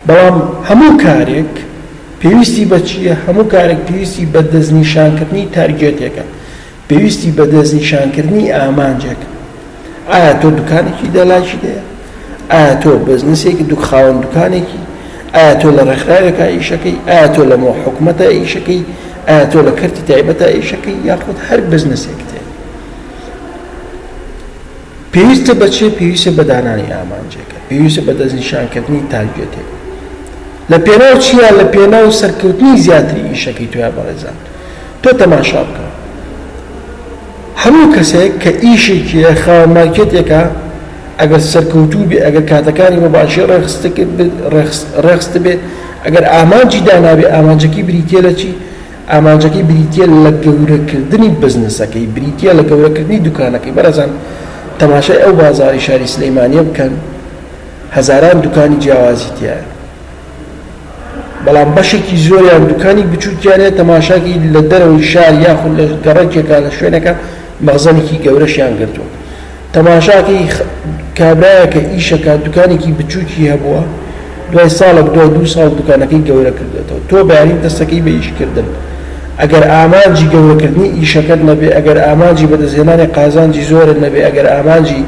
بەڵام هەموو کارێک پێویستی بە چییە؟ هەموو کارێک پێویستی بە دەستنیشانکردنی target ێکە، پێویستی بە دەستنیشانکردنی ئامانجێکە. ئایا تۆ دوکانێکی دەلاکی هەیە؟ ئایا تۆ بزنسێکی دوک خاوەن دوکانێکی؟ ئایا تۆ لە ڕێکخراوێکا ئیشەکەی؟ ئایا تۆ لە مۆ حکومەتە ئیشەکەی؟ ئایا تۆ لە کەرتی تایبەتە ئیشەکەی؟ یاخود هەر بزنسێکت هەیە؟ پێویستە بە چێ؟ پێویستە بە دانانی ئامانجێکە، پێویستە بە دەستنیشانکردنی target ێک. لە پێناو چیا؟ لە پێناو سەرکەوتنی زیاتری ئیشەکەی تۆیا بەڕێزان. تۆ تەماشا بکە هەموو کەسێک کە ئیشێکی هەیە خاوەن مارکێتێکە ئەگەر سەرکەوتوو بێ ئەگەر کاتەکانی بە باشی ڕێخستبێ ئەگەر ئامانجی دانابێ ئامانجەکەی بریتە لە چی؟ ئامانجەکەی بریتییە لە گەورەکردنی بزنسەکەی، بریتییە لە گەورەکردنی دوکانەکەی، بەڕێزان تەماشای ئەو بازاڕی شاری سلەیمانیە بکەن هەزاران دوکانی جیاوازی تیایە، بەڵام بەشێکی زۆریان دوکانی بچووکیان هەیە، تەماشاکی لە دەرەوەی شار یاخود لە گەڕەکێکا لە شوێنێکا مەخزەنێکی گەورەشیان گرتووە. تەماشاکەی کابرایەکە ئیشەکات دوکانێکی بچوکی هەبووە دوای ساڵێک دوای دوو ساڵ دوکانەکەی گەورە کردێتەوە تۆ بەیانی دەستەکەی بە ئیشکردن ئەگەر ئامانجی گەورەکردنی ئیشەکەت نەبێ ئەگەر ئامانجی بەدەستهێنانی قازانجی زۆرت نەبێ ئەگەر ئامانجی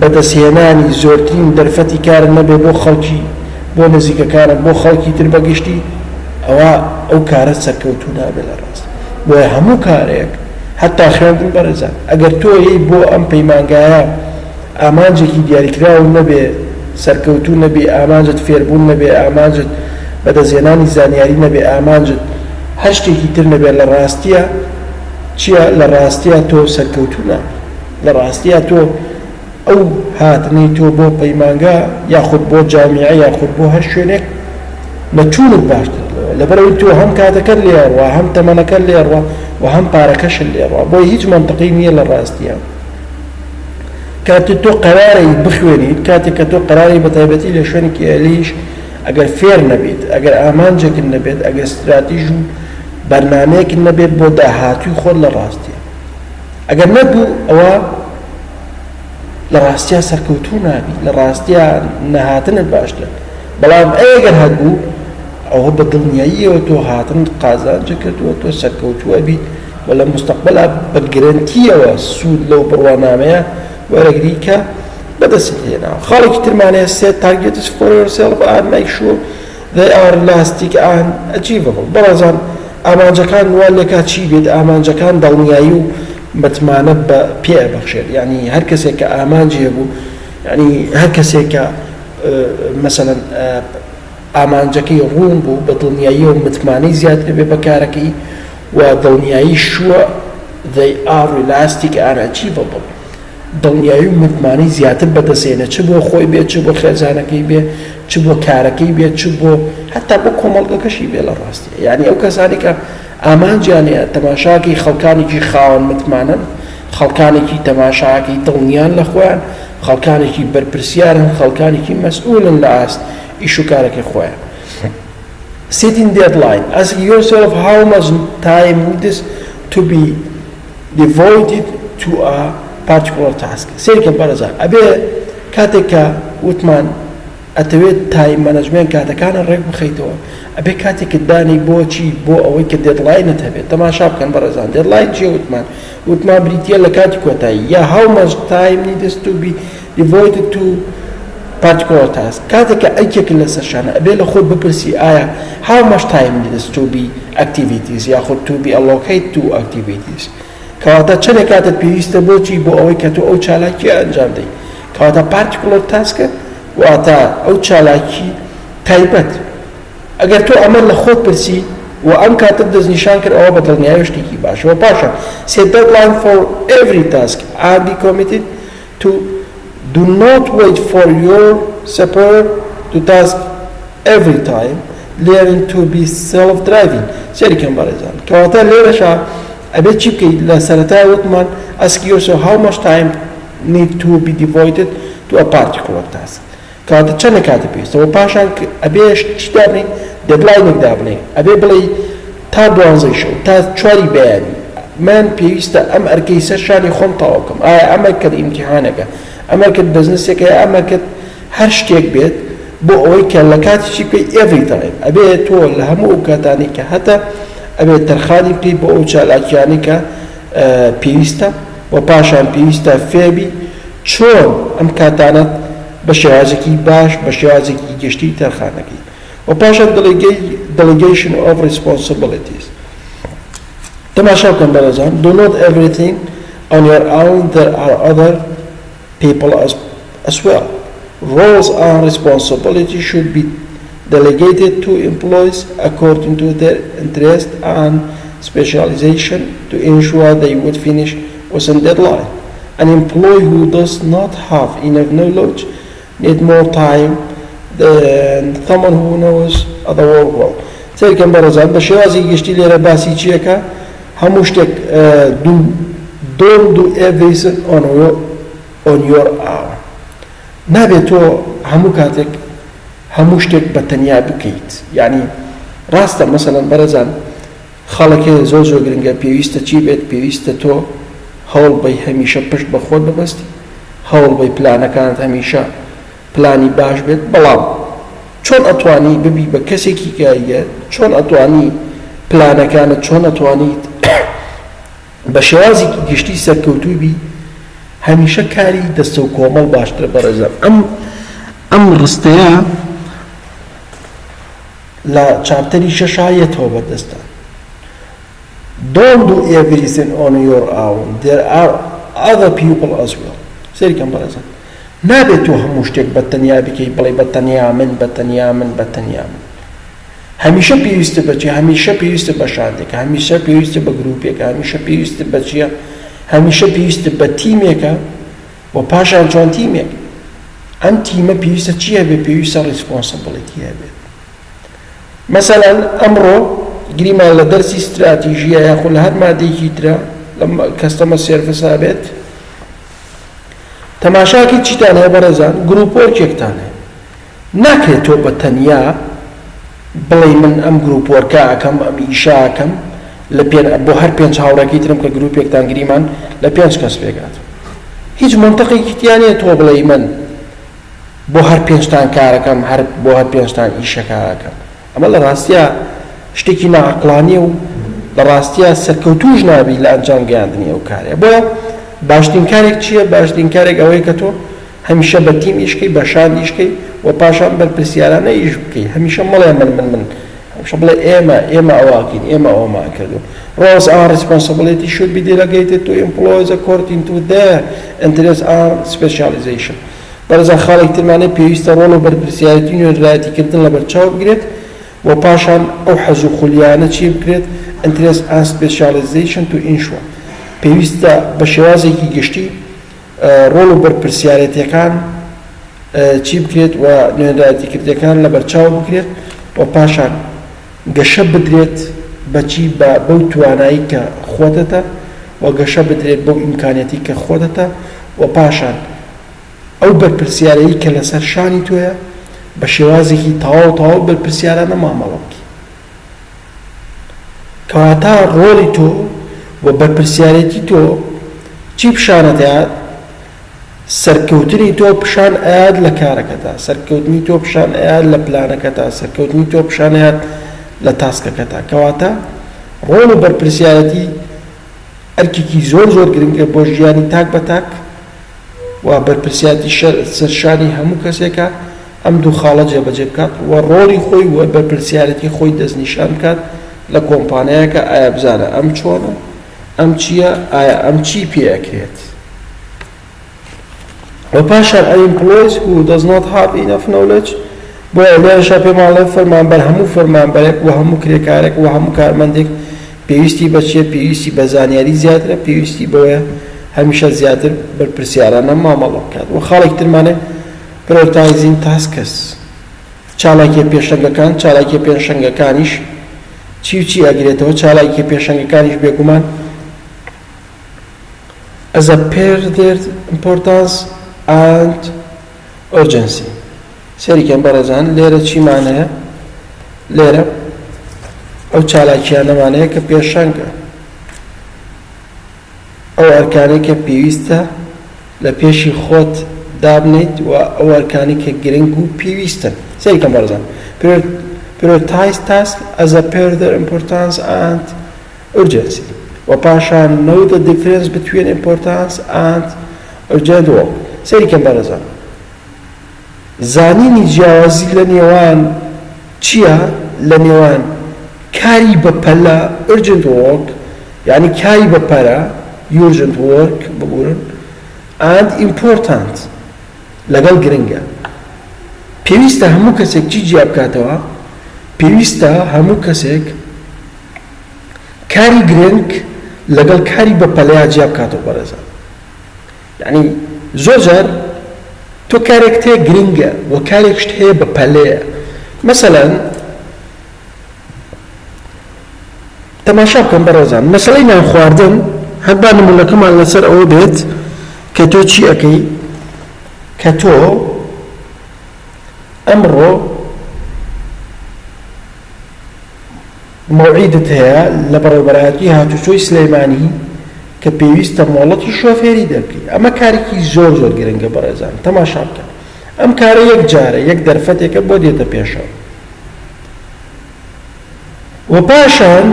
بەدەستهێنانی زۆرترین دەرفەتی کارت نەبێ بۆ خەڵکی بۆ نزیکەکانت بۆ خەڵکی تر بەگشتی ئەوە ئەو کارە سەرکەوتوو نابێت لە ڕاست بۆیە هەموو کارێک هەتا خوێندن بەڕێزان ئەگەر تۆ یەی بۆ ئەم پەیمانگایە ئامانجێکی دیاریکراو نەبێ سەرکەوتوو نەبی ئامانجت فێربوون نەبێ ئامانجت بەدەستهێنانی زانیاری نەبێ ئامانجت هەر شتێکی تر نەبێ لە ڕاستیە چیە لە ڕاستیە تۆ سەرکەوتوو نابی لە ڕاستیە تۆ ئەو هاتنەی تۆ بۆ پەیمانگا یاخود بۆ جامیعە یاخود بۆ هەر شوێنێک نەچوونت باشترە لەوە لەبەرئەوەی تۆ هەم کاتەکەت لێ ئەڕوا هەم تەمەنەکەت لێ ئەڕوا و هەم پارەکەشت لێ ئەڕوا بۆیە هیچ مەنتقی نییە لە ڕاستیە کاتێ تۆ قەرارەی بخوێنیت کاتێک کە تۆ قەراری بە تایبەتی لە شوێنێکی ئەلیش ئەگەر فێر نەبیت ئەگەر ئامانجێکت نەبێت ئەگەر ستراتیژ و بەرنامەیەکت نەبێت بۆ داهاتووی خۆت لە ڕاستیە ئەگەر نەبوو ئەوە لە ڕاستیا سەرکەوتوو نابی لە ڕاستیا نەهاتنت باشترە بەڵام ئەگەر هەبوو ئەوە بە دڵنیاییەوە تۆ هاتنت قازانجە کردووە تۆ سەرکەوتوو ئەبیت و لە مستەقبەلا بە گرەنتیەوە سوود لەو بڕوانامەیە وەرەگری کە بەدەستت هێناوە. خاڵێکی ترمان هەیە set targets for yourself and make sure they are realistic and achievable. بەڕێزان ئامانجەکان وا لێکا چی بێت ئامانجەکان دڵنیایی و متمانە بە پێ ئەبەخشێت یعنی هەر کەسێک کە ئامانجی هەبوو یعنی هەر کەسێک کە مەسەلەن ئامانجەکەی ڕوون بوو بە دڵنیاییەوە متمانەی زیاتر بێ بە کارەکەی و دڵنیایی شووە they are realistic and achievable دڵنیایی و متمانەی زیاتر بەدەستهێنێت چ بۆ خۆی بێت چ بۆ خێزانەکەی بێت چ بۆ کارەکەی بێت چ بۆ هەتا بۆ کۆمەڵگەکەشی بێ لە ڕاستی یعنی ئەو کەسانی کە ئامانجیان هەیە تەماشاکەی خەڵکانێکی خاوەن متمانەن خەڵکانێکی تەماشاکەی دڵنیان لە خۆیان خەڵکانێکی بەرپرسیارن خەڵکانێکی مەسئولن لە ئاست ئیش و کارەکەی خۆیان. Setting deadline Ask yourself how much time needs to be devoted to a particular task سەیرکەن بەڕێزان ئەبێ کاتێک کە وتمان ئەتەوێت time management کاتەکانت ڕێک بخەیتەوە ئەبێ کاتێکت دانی بۆچی بۆ ئەوەی کە deadline ت هەبێت تەماشا بکەن بەڕێزان deadline چیە وتمان وتمان بریتیە لە کاتی کۆتایی یا how much time needs to be devoted to particular task کاتێک کە ئەرکێکت لەسەر شانە ئەبێ لە خۆت بپرسی ئایا how much time needs to be activities یاخود to be allocate to activities کەواتە چەندێک کاتت پێویستە بۆچی بۆ ئەوەی کە تۆ ئەو چالاکیە ئەنجام دەی کەواتە particular task واتە ئەو چالاکی تایبەت ئەگەر تۆ ئەمە لە خۆت پرسی و ئەم کاتت دەستنیشان کرد ئەوە بە دڵنیایەوە شتێکی باشە و پاشان set deadline for every task and be committed to do not wait for your superior to task every time learn to be self driving سەیری کەن بەڕێزان کەواتە لێرەشا ئەبێت چی بکەیت لە سەرەتای وتمان ask yourself how much time need to be devoted to a particular task کەواتە چەندە کاتە پێویستە و پاشان ئەبێ چی دابنێی deadline ێک دابنێی ئەبێ بڵێی تا دوانزەی شەو تا چواری بەیانی من پێویستە ئەم ئەرکەی سەر شانی خۆم تەواو بکەم ئایا ئەم ئەرکەت ئیمتیحانێکە ئەم ئەرکەت بزنسێکە یا ئەم ئەرکەت هەر شتێک بێت. بۆ ئەوەی کە لە کاتی چی بکەی every time ئەبێ تۆ لە هەموو ئەو کاتانەی کە هەتە ئەبێ تەرخانی بکەی بۆ ئەو چالاکیانەی کە پێویستە و پاشان پێویستە فێربی چۆن ئەم کاتانەت بە شێوازێکی باش بە شێوازێکی گشتی تەرخانەکەی و پاشان delegation of responsibilities تەماشا بکەن بەڕێزان do not everything on your own there are other people as, as well roles and responsibility should be delegated to employees according to their interest and specialization to ensure they would finish within deadline. An employee who does not have enough knowledge need more time than someone who knows the work well. سەیرکەن بەڕێزان بە شێوازی گشتی لێرە باسی چیەکە هەموو شتێک don't do everything on your, on your own نابێت تۆ هەموو کاتێک هەموو شتێک بە تەنیا بکەیت یعنی ڕاستە مەسەلەن بەڕێزان خەڵک هەیە زۆر زۆر گرنگە پێویستە چی بێت پێویستە تۆ هەوڵ بەی هەمیشە پشت بە خۆت ببەستی هەوڵ بەی پلانەکانت هەمیشە پلانی باش بێت بەڵام چۆن ئەتوانی ببی بە کەسێکی کاریگەر چۆن ئەتوانی پلانەکانت چۆن ئەتوانیت بە شێوازێکی گشتی سەرکەوتوو بی هەمیشە کاری دەستە و کۆمەڵ باشترە بەڕێزان ئەم ئەم ڕستەیە لە chapter ی شەشا یەتەوە بەردەستان Don't do everything on your own there are other people as well سەیرکەن بەڕێزان نابێت تۆ هەموو شتێک بە تەنیا بکەی بڵێ بە تەنیا من بە تەنیا من بە تەنیا من هەمیشە پێویستە بە چی هەمیشە پێویستە بە شاندێکە هەمیشە پێویستە بە گروپێکە هەمیشە پێویستە بە چییە هەمیشە پێویستە بە تیمێکە و پاشان چۆن تیمێک ئەم تیمە پێویستە چی هەبێت پێویستە responsibility هەبێت مەسەلەن ئەمڕۆ گریمان لە دەرسی ستراتیژیە یاخود لە هەر مادەیەکی ترە لە customer service ا بێت تەماشاکی چیتان هەیە بەڕێزان group work ێکتان هەیە ناکرێت تۆ بە تەنیا بڵێ من ئەم group work ە ئەکەم ئەم ئیشە ئەکەم لە پێ بۆ هەر پێنج هاوڕێکی ترم کە گروپێکتان گریمان لە پێنج کەس پێکات هیچ مەنتقێکی تیا نییە تۆ بڵێ من بۆ هەر پێنجتان کارەکەم هەر بۆ هەر پێنجتان ئیشەکە ئەکەم ئەمە لە ڕاستیا شتێکی ناعەقڵانیە و لە ڕاستیا سەرکەوتوش نابی لە ئەنجام گەیاندنی ئەو کارەیە بۆیە باشترین کارێک چییە باشترین کارێک ئەوەیە کە تۆ هەمیشە بە تیم ئیشکەی بە شاند ئیشکەی و پاشان بەرپرسیارانە ئیش بکەی هەمیشە مەڵێ من من من هەمیشە بڵێ ئێمە ئێمە ئەوەکەین ئێمە ئەومان کردو Roles and responsibility should be delegated to employees according to their interests and specialization. بەڕێزان خاڵێکی ترمانەیە پێویستە ڕۆڵ و بەرپرسیارێتی نوێنەرایەتیکردن لەبەرچاو بگرێت و پاشان ئەو حەز و خولیانە چی بکرێت Interest and Specialization to ensure پێویستە بە شێوازێکی گشتی ڕۆڵ و بەرپرسیارێتیەکان چی بکرێت و نوێنەرایەتیکردنەکان لەبەرچاو بگرێت و پاشان گەشە بدرێت بەچی بە بەو توانایی کە خۆتەتە و گەشە بدرێت بەو ئیمکانیەتی کە خۆتەتە و پاشان ئەو بەرپرسیارەی کە لەسەر شانی تۆیە بە شێوازێکی تەواو تەواو بەرپرسیارانە مامەڵە بکەی کەواتە ڕۆڵی تۆ و بەرپرسیارێتی تۆ چی پیشانەدەیات سەرکەوتنی تۆ پیشان ئەیات لە کارەکەتا سەرکەوتنی تۆ پیشان ئەیات لە پلانەکەتا سەرکەوتنی تۆ پیشان ئەیات لە task ەکەتا کەواتە ڕۆڵ و بەرپرسیارەتی ئەرکێکی زۆر زۆر گرنگە بۆ ژیانی تاک بە تاک و بەرپرسیارەتی سەرشانی هەموو کەسێکە ئەم دوو خاڵە جێبەجێ بکات و ڕۆڵی خۆی و بەرپرسیارەتی خۆی دەستنیشان بکات لە کۆمپانیایەکە ئایا بزانە ئەم چۆنە ئەم چییە ئایا ئەم چی پێ ئەکرێت و پاشان an employees who does not have enough knowledge بۆیە لێرەشا پێمان ڵێ فەرمانبەر هەموو فەرمانبەرێک و هەموو کرێکارێک و هەموو کارمەندێک پێویستی بە چییە پێویستی بە زانیاری زیاترە پێویستی بەوەیە هەمیشە زیاتر بەرپرسیارانە مامەڵە بکات و خاڵێکی ترمانێ prioritizing tasks چالاکیە پێشەنگەکان چالاکیە پێشەنگەکانیش چی و چی ئەگرێتەوە چالاکیە پێشەنگەکانیش بێگومان as a per their importance and urgency سەیری کەن بەڕێزان لێرە چیمان هەیە لێرە ئەو چالاکیانەمان هەیە کە پێشەنگە ئەو ئەرکانەی کە پێویستە لە پێشی خۆت. دابنێیت و ئەو ئەرکانەی کە گرنگ و پێویستن. سەیری کەن بەڕێزان، Prioritize tasks as a per their importance and urgency و پاشان Know the difference between importance and urgent work. سەیری کەن بەڕێزان، زانینی جیاوازی لە نێوان چییە؟ لە نێوان کاری بەپەلە Urgent work یانی کاری بەپەرە Urgent work ببورن and important لەگەڵ گرنگە. پێویستە هەموو کەسێک چی جیا بکاتەوە؟ پێویستە هەموو کەسێک کاری گرنگ لەگەڵ کاری بەپەلەیا جیا بکاتەوە بەڕێزان. یعنی زۆر جار تۆ کارێکت هەیە گرنگە و کارێکشت هەیە بەپەلەیە. مەسەلەن تەماشا بکەن بەڕێزان مەسەلەی نان خواردن هەر با نمونەکەمان لەسەر ئەوە بێت کە تۆ چی ئەکەی کە تۆ ئەمڕۆ مەوعیدت هەیە لە بەڕێوبەرایەتی هاتوچۆی سلەیمانی کە پێویستە مۆڵەتی شۆفێری دەرکەی ئەمە کارێکی زۆر زۆر گرنگە بەڕێزان تەماشا بکەن ئەم کارە یەک جارە یەک دەرفەتێکە بۆ دێتە پێشەوە و پاشان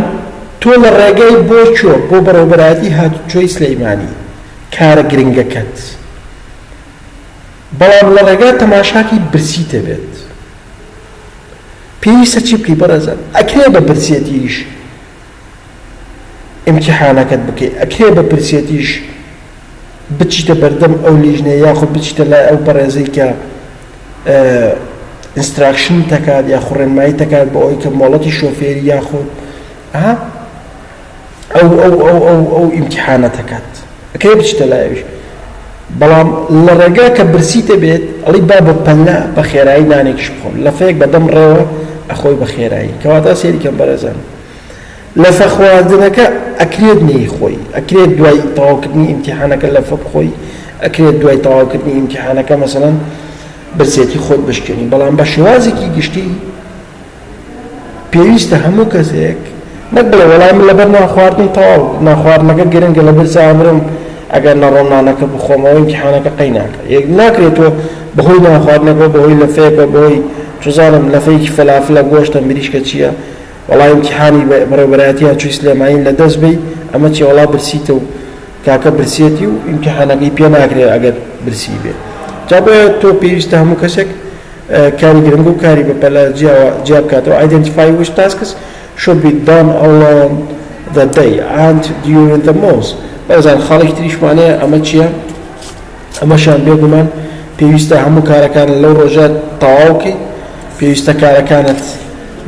تۆ لە ڕێگای بۆ کوێ؟ بۆ بەڕێوەبەرایەتی هاتوچۆی سلەیمانی کارە گرنگەکەت بەڵام لە ڕێگا تەماشاکەی برسیت دەبێت پێویستە چی بکەی بەڕێزان ئەکرێ بە برسێتیش ئیمتیحانەکەت بکەی ئەکرێ بە برسێتیش بچیتە بەردەم ئەو لیژنەیە یاخود بچیتە لای ئەو بەڕێزەی کە instruction تەکات یاخود ڕێنمایی تەکات بۆ ئەوەی کە مۆڵەتی شۆفێری یاخود ئەها ئەو ئەو ئەو ئەو ئەو ئیمتیحانە تەکات ئەکرێ بچیتە لای ئەویش بەڵام لە ڕێگا کە برسیتە بێت ئەڵی با بە پەلە بە خێرایی نانێکیش بخۆم لەفەیەک بەدەم ڕێوە ئەخۆی بە خێرایی کەواتە سەیری کەم بەڕێزان لەفە خواردنەکە ئەکرێت نەیخۆی، ئەکرێت دوای تەواوکردنی ئیمتیحانەکە لەفە بخۆی، ئەکرێت دوای تەواوکردنی ئیمتیحانەکە مەسەلەن برسێتی خۆت بشکێنی، بەڵام بە شێوازێکی گشتی پێویستە هەموو کەسێک نەک بڵێ وەڵای من لەبەر نان خواردن تەواو نانخواردنەکە گرنگە لە برسا ئەمرم ئەگەر نەڕۆم نانەکە بخۆمەوە ئیمتیحانەکە قەی ناکە یەک ناکرێت تۆ بەهۆی نان خواردنەکەەوە بەهۆی لەفەیەکەوە بەهۆی چزانم لەفەیەکی فەلافلە گۆشتە مریشکە چییە وەڵا ئیمتیحانی بەڕێوبەرایەتی هاتوچۆی سلێمانی لە دەست بەی ئەمە چیە وەڵا برسیتە و کاکە برسیەتی و ئیمتیحانەکەی پێ ناکرێ ئەگەر برسی بێ جا بۆیە تۆ پێویستە هەموو کەسێک کاری گرنگ و کاری بەپەلە جیا بکاتەوە Identify which tasks should be done along the day and during the month بەڕێزان خاڵێکی تریشمان هەیە ئەمە چییە؟ ئەمەشیان بێگومان پێویستە هەموو کارەکانت لەو ڕۆژە تەواو کەی پێویستە کارەکانت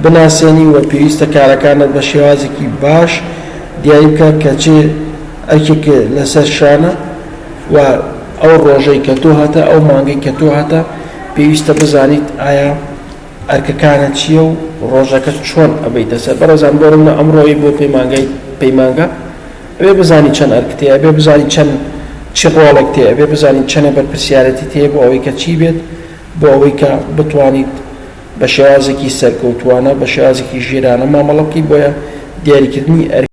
بناسێنی و پێویستە کارەکانت بە شێوازێکی باش دیاری بکە کە چ ئەرکێک لەسەر شانە و ئەو ڕۆژەی کە تۆ هەتە ئەو مانگەی کە تۆ هەتە پێویستە بزانیت ئایا ئەرکەکانت چییە و ڕۆژەکە چۆن ئەبەیتە سەر بەڕێزان بۆ نمونە ئەمڕۆی بۆ پەیمانگای پەیمانگا ئەبێ بزانی چەند ئەرکت هەیە ئەبێ بزانی چەند چ ڕۆڵێکت هەیە ئەبێ بزانی چەنێ بەرپرسیارێتیت هەیە بۆ ئەوەی کە چی بێت بۆ ئەوەی کە بتوانیت بە شێوازێکی سەرکەوتوانە بە شێوازێکی ژیرانە مامەڵە بکەیت بۆیە دیاریکردنی ئەرک.